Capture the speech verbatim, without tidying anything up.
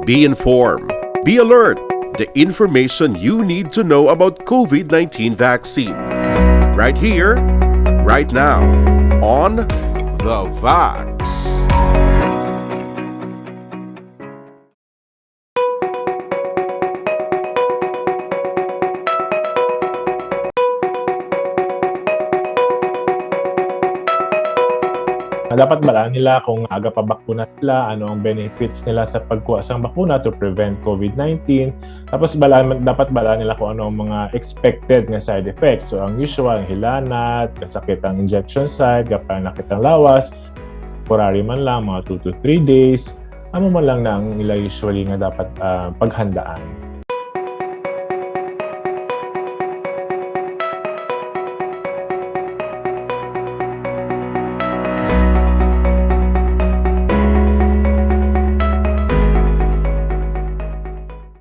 Be informed. Be alert. The information you need to know about COVID nineteen vaccine. Right here, right now, on The Vax. Dapat balaan nila kung aga pa bakuna sila, ano ang benefits nila sa pagkuha sang bakuna to prevent COVID nineteen. Tapos balaan, dapat balaan nila kung ano ang mga expected nga side effects. So ang usual, ang hilanat, kasakit ang injection site, kapanakit ang lawas, temporary man lang, mga two to three days, amo man lang na ang ila usually nga dapat ah, paghandaan.